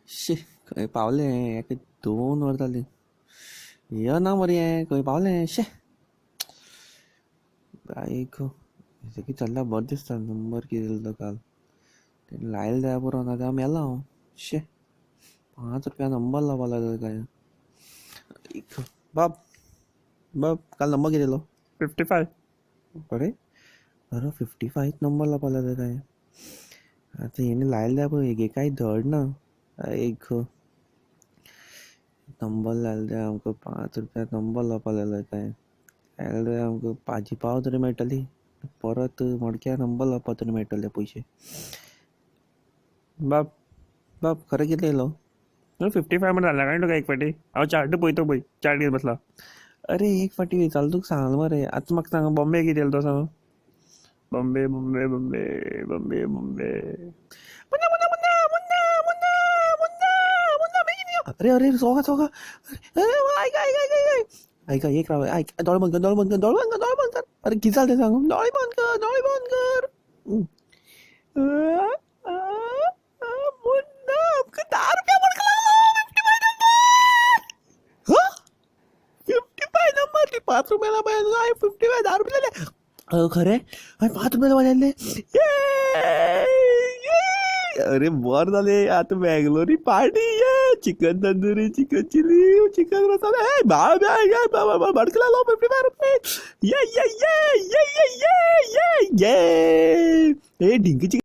शी खंय पावलें हेका 2 वरां जालीं येना मरे हें खंय पावलें शे. आयक कितें चल्ला बरें दिसता नंबर कितें दिलो तो काल तेणें लायले जाल्यार पुरो नाजाल्यार मेलो हांव. शे 5 रुपया नंबर लावपा लागलो काय. बाब बाब काल नंबर कितें दिलो? 55. अरे अरे 55 नंबर लावपा लागलो काय. आतां हेणें लायले जाल्यार पळय हेगे कांय धड ना. एक नंबर लायले जाल्यार आमकां 5 रुपया नंबर लावपा लागलो काय. लायले जाल्यार आमकां भाजी पाव तरी मेळटली, परत मडक्या नंबर लावपा तरी मेळटले पयशे. बाब बाब खरें कितले येयलो? 55 म्हण जालें काय तुका एक फावटी? हांव चार्ट पळयता पळय, चार्ट घेवन बसला. अरे एक फावटी चाल तुका सांगलां मरे. आतां म्हाका सांग बॉम्बे कितें येयलो तो सांग. बॉम्बे बॉम्बे बॉम्बे बॉम्बे बॉम्बे. मुन्ना मुन्ना मुन्ना मुन्ना मुन्ना मुन्ना मुन्ना बेगीन यो. अरे अरे सोगा सोगा. अरे ऐक ऐक ऐक ऐक ऐक एक राव ऐक. दोळे बंद कर, दोळे बंद कर, दोळे बंद कर, दोळे बंद कर. अरे कितें जालें तें सांग. दोळे बंद कर, दोळे बंद कर. मुन्ना आमकां 10 रुपया पडका लागलो. 55 नंबर. हां 55 नंबर. ती 5 रुपयाला बाय 55 10 रुपया जाले. खरें हांवें 5 रुपया वाजयले. अरे बरें जालें आतां बेंगलोरी पार्टी ये chicken tandoori chicken chilli chicken masala. हे बाबा बडकला लो 55 रुपये. ये ये ये ये ये ये ये ये ये ढिंकी.